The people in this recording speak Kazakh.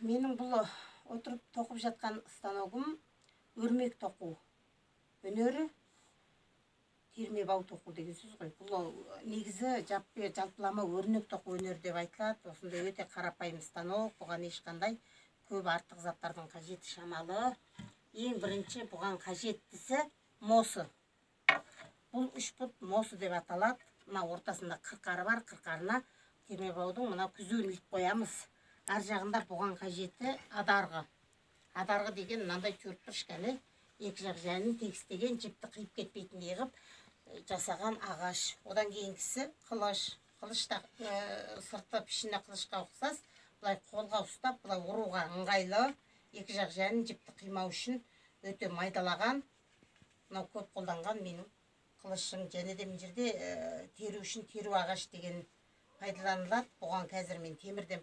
Менің бұл отырып тоқып жатқан станогым өрмек тоқу өнері, терме бау тоқу деген сөз ғой. Бұл негізі жалпылама өрнек тоқу өнері деп айтылады. Осындай өте қарапайым станок, бұған ешқандай көп артық заттардың қажеті шамалы. Ең бірінші бұған қажеттісі мосы. Бұл үш пұт мосы деп аталады. Мына ортасында қырқары бар, қырқарына терме баудың мына күзуін іліп қоямыз. Ар жағында бұған қажетті адарғы. Адарғы деген мынандай төрт бұрыш, кәне, екі жақ жәнін тегістеген, жіпті қиып кетпейтіндей қылып жасаған ағаш. Одан кейінгісі қылыш. Қылыш та сырты пішіні қылышқа ұқсас, былай қолға ұстап, былай ұруға ыңғайлы. Екі жақ жәнін жіпті қимау үшін өте майдалаған. Мынау көп қолданған менің қылышым. Және де мына жерде теру үшін теру ағаш деген пайдаланылады. Бұған қазір мен темірден